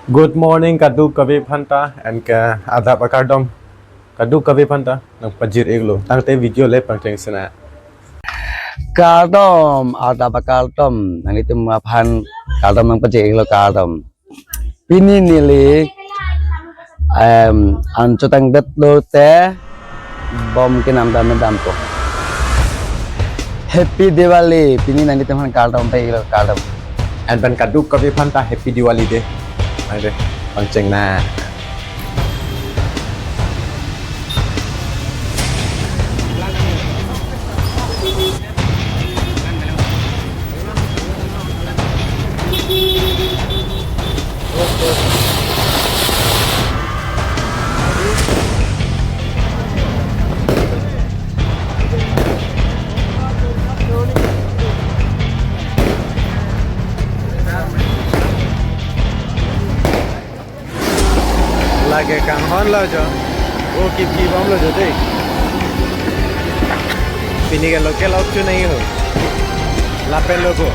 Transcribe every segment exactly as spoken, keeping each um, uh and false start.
Good morning, kadokave aphanta, anke adap akardom. Kadokave aphanta nangpajir iklo. Tangte video le pangcheng sena. Kardom, adap akardom. Nanglitum aphan kardom nangpajir iklo, kardom. Pini neli, em, an chotang detlo te bom kenam dam dampo. Happy Diwali. Pini nanglitum aphan kardom pai iklo, kardom. Anpen kadokave aphanta Happy Diwali de. Ade, pangcheng na. Lake kanghon lo jo. O kip kip bom lo jo de. Pini ke local option nahi ho. Lapen logo.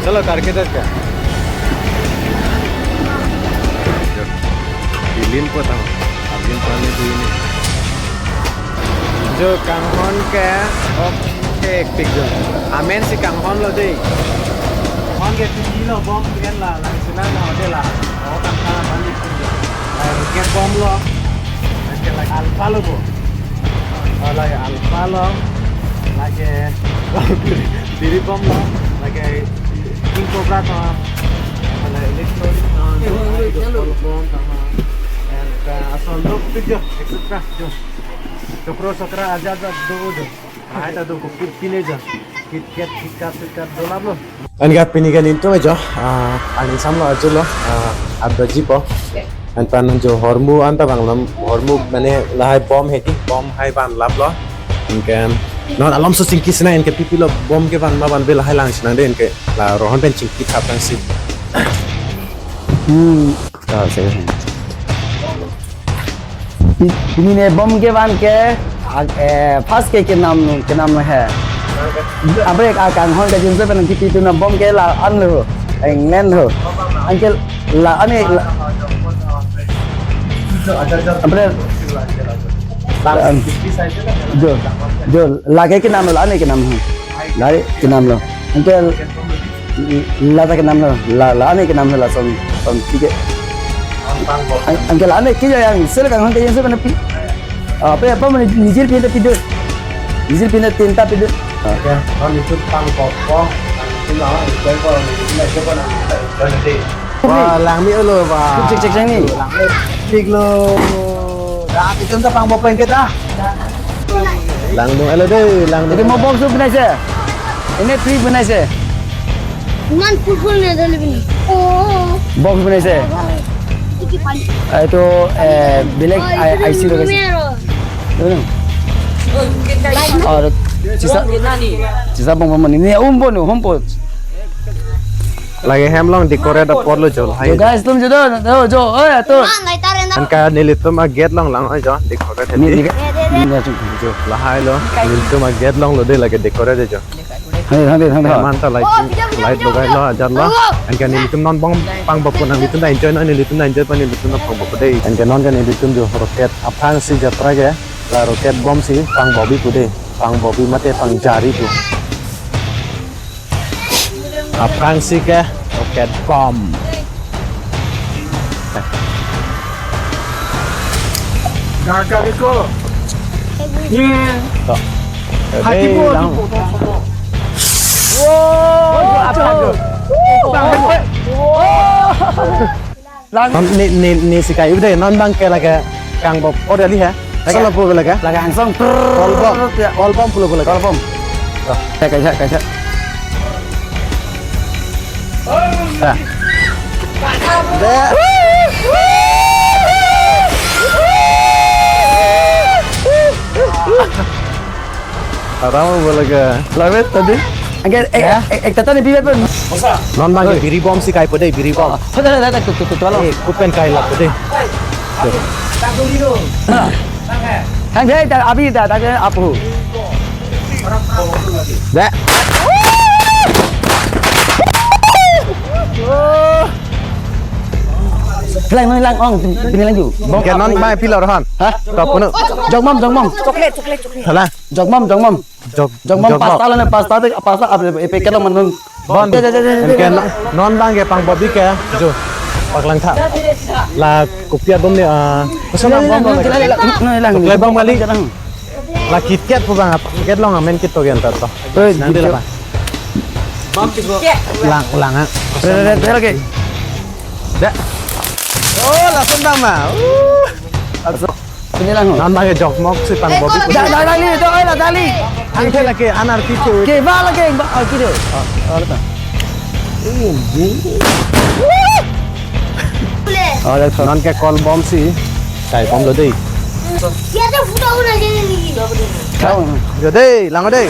Chalo, karke das ka. Bilin po tang. Bilin pani dini. Jo kanghon ke ok thek pik jo. Amen si kanghon lo de. Kanghon ke pini lo bom pian la lang sina na hotel la. Oh, tang ka balik pik jo. Lake rocket bom lo. Lake, lake Alpha lo bo. Oh, lake Alpha lo. Lake biri bom lo. Lake King Cobra to. Lake electronic to. Lake bom to. And, uh, asal lo pik jo, et cetera. Jo. Chokro chokra aja aja do jo. Hai ta do ko pin pin aja. KitKat, KitKat, KitKat do lap lo. Anke pini ke nelitum ajo, ah, aning samlo ajo lo, ah, abaji po. Anpan jo hormu anta bang lam, hormu mane lahai bom hedi, bom hai ban lap lo. Anke non alom so chingki sena anke pipi lo bom ke ban ma ban be lahai lang sena de anke la rohon pen chingki thap tang si. Hmm. Ah, sige. Pi-, pini ne bom ke van ke, ah, eh, first ke kenam, kenam he. Abe a kanghon ke jinso pen kipi tu na bom ke la-an lo, England lo. Anke la-an e la-an. Abe la-an. Jo, jo, lake kenam lo, la-an e kenam ho. Lake kenam lo. Anke lata kenam lo, la, la-an e kenam lo, lason, son tiga. An-, anke la-an e ke yang sel kanghon ke yang sel mana pi. Apa, apa mana nijir pinta pido. Nijir pinta tinta pido. Ya, kan itu pang pokpok, kan itu lah, itu kok, itu lah, itu kok, nah, itu nanti. Wah, langmi lo, wah. Cek, cek, cek ni. Langmi. Cek lo. Dah, itu entah pang pokpok kita. Langdung elo dei, langdung. Ito mo box tu pinai se. Ini free pinai se. Iman full full ne dali pini. Oh. Box pinai se. Iki pan. Ah, ito, eh, bilek, oh, I, itu I C lo kasi. Numero. Ano? Or, sisa, sisa bang bang ni. Ni umbo no, hompo. Lake hem along decorate apor lo jo lahai. Jo guys, tum jo do, do, jo, oi, ato. Anke nelitum a gate along lang, oi jo, decorate ni, hedi. Ni, ni, ni, ni. Jo, lahai lo, nelitum a gate along lo dei lake decorate jo. Hande, hande, hande. Manta light, oh, video, video, light video, logai video lo, ajar lo. Oh. Anke nelitum non bom pang bom pu nang nelitum ta enjoy non, nelitum ta enjoy pa nelitum ta pang bom pu dei. Anke non ke nelitum jo rocket aphrangsi jatra ke, la rocket bom si pang bombi pu dei, pang bombi mate pang jari pu. Aphrangsi ke rocket bom. Gaga iko. Ye. To. Hati eh, po, lang. Hati po, po, po. Wow, apa tu? Wow. Lang. Non ne, ne, ne sikai udah non bang ke lake kang bom. Oh, dari ha? Lake. Salah po lake. Lake angsong. Kol bom. Ya. Kol bom pulo pulo. Kol bom. Oh. Ya, kaisa, kaisa. Ah. Deh. Arama bola ke. Lamet tadi. Anke, eh, ya. Eh, eh, tata ni bibet pun. Non bang oi. Biri bom si kai po dei, biri bom. Oh, dah, dah, dah, tuh, tuh, tuh, tuh, eh, kupen kai lap po dei. Kan dia dah abi dah, dah apu. Dah. Oh. Lang, lang, lang, ong, pini lang ju. Bom. Ke non mai pilo Rohan. Ha? Top kuno. Jokmom, jokmom. Chocolate, chocolate, chocolate. Hala. Jokmom, jokmom. Jok-, jokmom jokmom. Pasta lo ne, pasta de, pasta ap, e, packet lo manun. Bon. Ja, ja, ja, ja, ja. Ke non, non bang ke pang bom bi ke. Jo. Paklang tha. La kopi adom ne, ah, koson bom lo. Lang, lang, lang, lang. Chocolate bom kali. Lang. La KitKat pu bang, KitKat long amen kit to gen ta to. Eh, nang di la bang. Lang, lang, ah. Re, re, re, re, lagi. Da. Oh, lason bang ma. Uh. Lason. Pini lang. Nan bang jokmok si pang bom bi. Da, da, da, li, da, da, da, li. Angke lagi anar kit. Ke ba lagi, ba, ah, kit. Ah, ah, lata. Oh, ya, non ke kol bom si. Kai bom lo dei. Ya, tu photo una jadi ni. Kau. Yo dei, lang dei.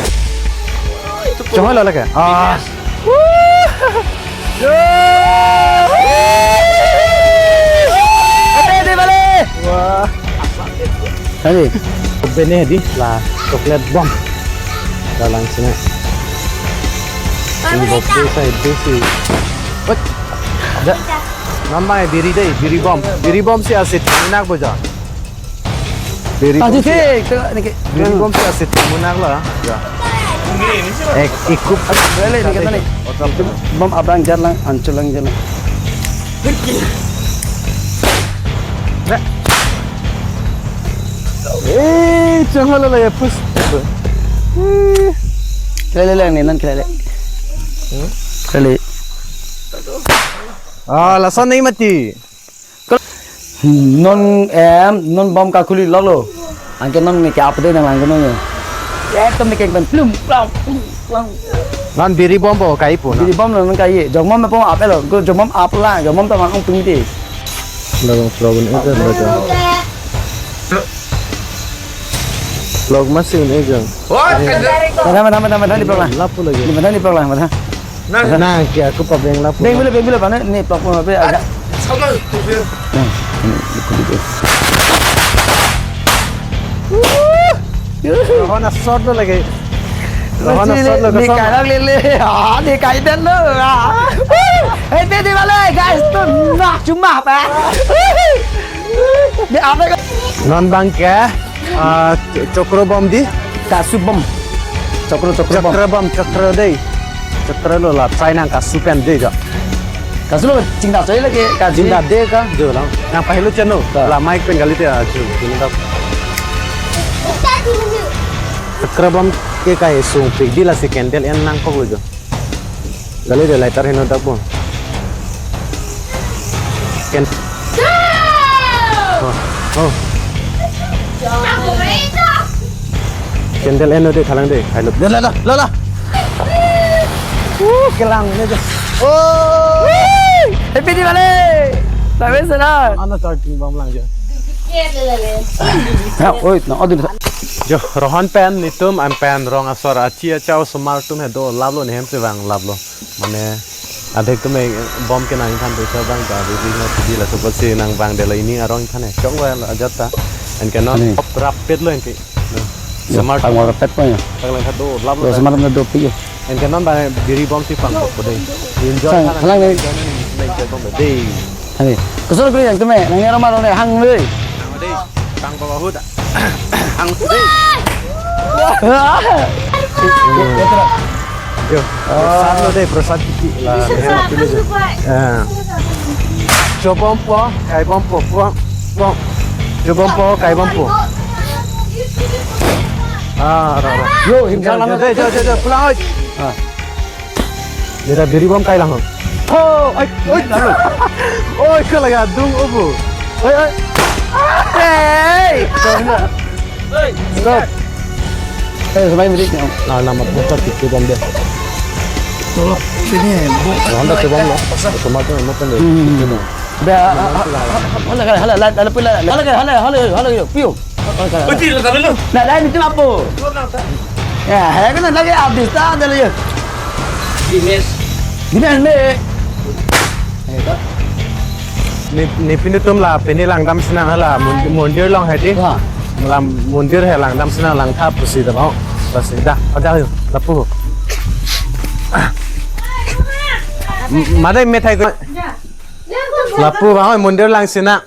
Chong lo lagi. Ah. Yo. Ade, ade, balik. Wah. Tadi. Bene di la chocolate bom. Dalang sini. Ini bom tu saya itu sih. Wait. Ada. Nama biri dei, biri bom. Biri bom si asit. Enak boja. Biri bom si. Asit, eh, niki. Biri bom si asit. Enak la. Ya. Eh, ikup. Balik ni kata ni. Bom abang jalan, ancur lang jalan. Eh, chong lo lagi pus. Eh. Kira le lang ni, non kira le. Hmm? Kira le. Ah, lason ni mati. Non, em, non bom kakhuli lok lo. Anke non ni ke ap de nang lang ke non. Ekdom ni ke pen plum, plum, plum, plum. Non biri bom bo kai pu na. Biri bom lo non kai. Jokmom me pom ap lo. Ko jokmom ap la, jokmom ta mang tung di. Lo vlog un ejan lo jang. Vlog masih un ejan. Madam, madam, madam, madam, di vlog la. Lapu lagi. Di madam, di vlog la, madam. Nah, kya aku pa beng lapu. Beng bilo, beng bilo, pane, ni vlog mo pe aja. Sama tu dia. Nah, ini, ini, ini. Rohon a shot lo lagi. Rohon a shot lo, ni kasam. Kai lang lele. Ah, ni kai dan lo. Ah. Eh, tadi balik, guys, tu nak cuma apa? Di apa? Non bang ke, ah, ch-, chokro bom di? Kasu bom. Chokro, chokro bom. Chokro bom, chokro dei. Chokro lo la, try nang kasu pen dei ja. Kasu lo chingda choi lagi, kasu. Chingda dei ka, jo lang. Nang pahilo channel. Ta. La mic pen kali te, ah, jo, jo, jo. Chokro bom ke kai sung pik di, lasi candle en nangkok lo jo. Gali de lighter heno dak bo. Ken. Oh, oh. Candle eno de thalang de. Hai lo. La, la, la, la, la. Uh, kelang ne de. Oh. Happy Diwali. Tabe sana. Ana starting bom lang jo. Ya, oi, na odin. Jo, Rohan pen, netum, an pen, rong asor, achi, achau, osomar atum he do, lap lo, nehem si vang, lap lo. Mane, adhek atum bom kenang than, poisa bang ta, abidi na, abidi laso apotsi nang vang de lo, ini arong than he, chok lo ajat ta. Anke non, ani. Top rapid lo anke. No. Yo, smart. Ang rapid po ya. Tang lang kado, lap lo. Yo, smart na do pi yo. Anke non ba biri bom si pang ko dei. Enjoy. Sang, than, lang dei. Enjoy, enjoy bom dei. Ani. Kusur kuri yang tume, nang nero maro ne, hang dei. Hang dei. Tang bawa huda. Hang dei. Yo, prasad lo dei, prasad kiki la. Bisa sa, pilih sa, dei. Pak. Eh. Jo bom po, kai bom po, po, po. Jo bom po, kai bom po. Ah, ra, ra. Yo, him jalan. Jo, jo, jo, jo, pulang, oi. Ah. Dia dah biri bom kai lang. Oh, oi, oi. Oi, kalau ya dung obo. Oi, oi. Hey! Stop. Eh, sampai beri. Nah, nama bocor gitu bom dia. Tolong sini, Bu. Honda ke bom lo. Sama tu mau kan dia. Hmm. Gitu dong. Be, ah, ah, ah, ah, hala, hala, hala, hala, hala, hala, hala, hala, hala, hala, hala, piu. Oh, hala, hala. Uti lo, tabi lo. Nah, dah, itu apa? Ya, saya kan lagi habis tak ada lagi. Dimes. Dimes, me. Eh, tak. Ne, ne pini atum la, pini langdam sinang hala, mon-, mondir along hedi. Wah. La mondir he langdam sinang langtha pusi dah, oh. Pusi dah, ada yuk, lapu. M-, madai methai ko. Lapu vang, oi, mondir lang sina.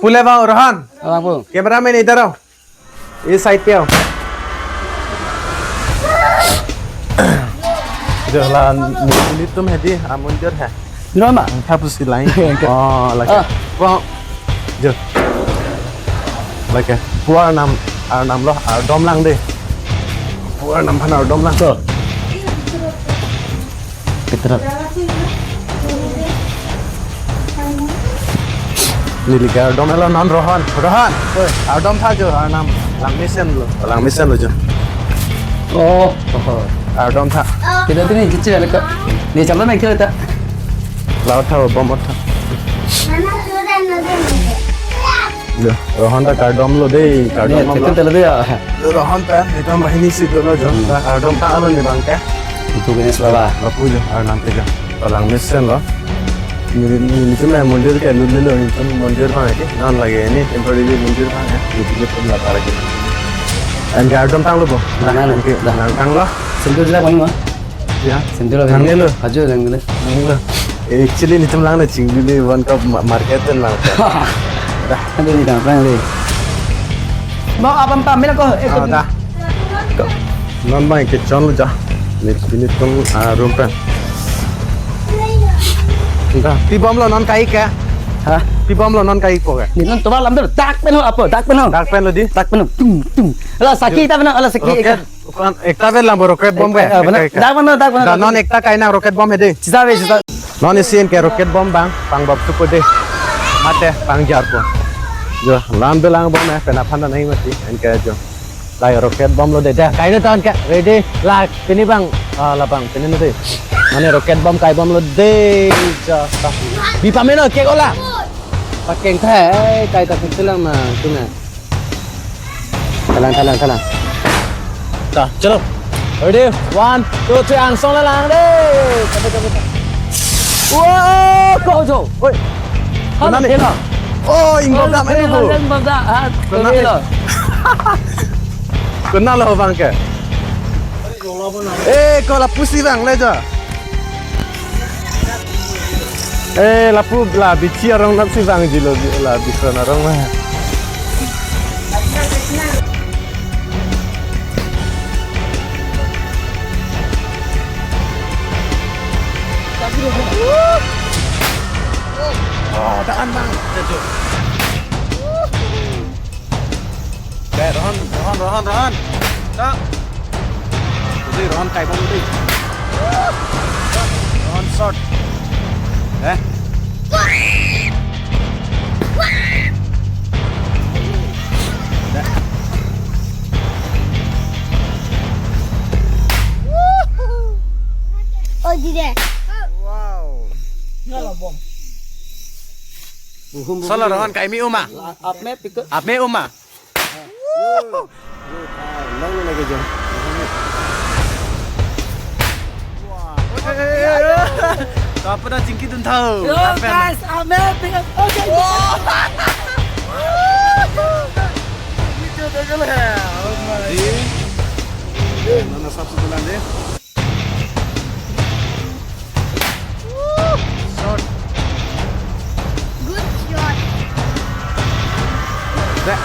Pule vang, Rohan. Vang pu. Cameraman idhar aao. Is side pe aao. Jo la, nelitum hedi, ah, mondir hai. Drama. Tha pusi lain. Oh, lake. Ah. Vang. Jo. Lake. Pu arnam, arnam lo, ardom lang de. Pu arnam aphan ardom lang. So. Petra. Neli ke ardom lo non Rohan. Rohan. Oi, ardom tha jo arnam. Langmesen lo. Langmesen lo jo. Oh. Ardom tha. Kita tu ni kecil ada kak. Ni calon naik kita. Laut tha, bom tha. Jo, Rohan ta kardom lo dei, kardom. Ni lo. Tekan tele dei ya. Rohan ta, itum banghini si dolo jo. Hmm. Ta kardom ta alo ni bang ke. Itu kene selaba. Lapu jo, arnam ke jo. Langmesen lo. Neli, nelitum mondir ke lulu lo, nelitum mondir bang ke. Non lake ni temporary mondir bang ya. Itu ke pun lapa lagi. An kardom tanglo bo. Nah, nah, nah. Oke, dah. Nang tanglo. Sentul jelas paling mah. Ya. Sendiri lang. Nangne lo. Ajo lang dulu. Nangne lo. Actually, nelitum lang na Chinglili one cup ma-, market lang. Dah. Aduh, ni dah, lang deh. Mau apa, Pak? Mila ko? Eh, ah, dah. Ko. Non bang ke chon lo ja. Ni, nelitum, ah, room pen. Dah. Pi bom lo non kai ke? Hah? Pi bom lo non kai ko ke? Ni non tovar lam dulu. Dak pen ho apa? Dak pen ho. Dak pen lo dei. Dak pen ho. Tung, tung. Ala saki ta pen ho. Ala saki. Rocket. Upan ekta vel lang bo rocket bomb ke? Eh, eh, benar. Ekta, ekta. Dak mana, dak mana, dak mana. Non ekta kai nang rocket bomb hedi. Sisa ve, sisa. Non isi anke rocket bomb bang, pang bab tu ko dei. Mate, pang jar ko. Jo, lan belang bomb eh, pena phana nahi mati, anke jo. Lai rocket bomb lo dei, dah, kai dei ton ke, ready, la, pini bang, ah, la bang, pini dei. Mane rocket bomb kai bomb lo dei, jo, ta. Bi pameno, ke ola. Pakeng the, eh, kai ta kung tilang na, tu na. Thalang, thalang, thalang. Ta, chalo. Ready? One, two, three, angsong la lang dei. Kabe, kabe, kabe. Wow, ko jo. Oi. Halo, kena ni? Kena. Oh, ingbom dam, eh, ingbom dam, ingbom dam. Ah, kena ni? Kena lo. Kena lo bang ke. Eh, ko lapusi bang le jo. Eh, lapu la bithi arong nap si vangji lo, la bikron arong ma. Oh, daan bang. Dei, Rohan, Rohan, Rohan, Rohan. Cak. Dei, Rohan kai bomb dei. Rohan shot. Eh. Dei. Oh, dei. Wow. Solo Rohan kai mi uma. Apme pick up. Apme uma. Long lagi jo. Wah. To apot ta chingki dun tha ho. Yo, guys, apme pick up. Okay. Wah. Itu betul ya. Oh my. Ji. Mana sab sebulan deh. Shot. Good shot. Dei.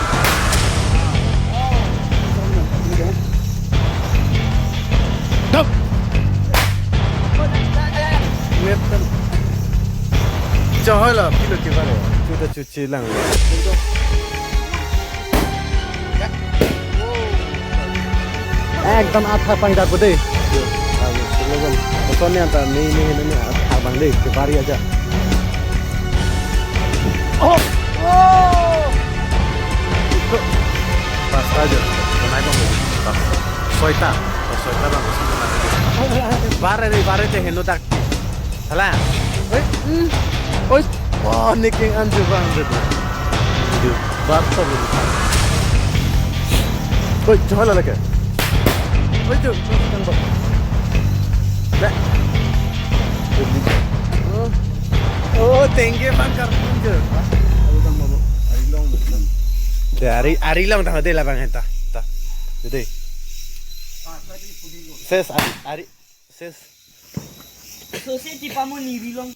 Dap. Net kan. Chahai la, pilo ke bare. Chuta chuchi lang. Ekdom athak pangdak ko dei. Boson ni anta ni ni ni ni athak bang dei, kebari aja. Oh, oh. Pasta aja, kenai bang dei. Soita, soita bang. Bare dei, bare dei heno dak. Hala. Oi, mm. Oi. Wah, niking anju bang dei. Anju. Bar to dei. Oi, jahala lagi. Oi, tu, tu, tu, tu. Dah. Oh. Oh, tengge bang karpun je. Ayo bang, mama. Ari long. Dei, ari, ari long tang dei la bang henta. Ta. Dei. Ses ari, ari. Ses. Sose ti pamo ni rilong.